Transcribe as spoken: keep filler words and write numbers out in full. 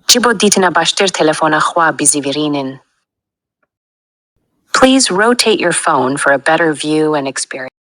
Ji bo dîtina baştir telefona xwe bizîvirînin. Please rotate your phone for a better view and experience.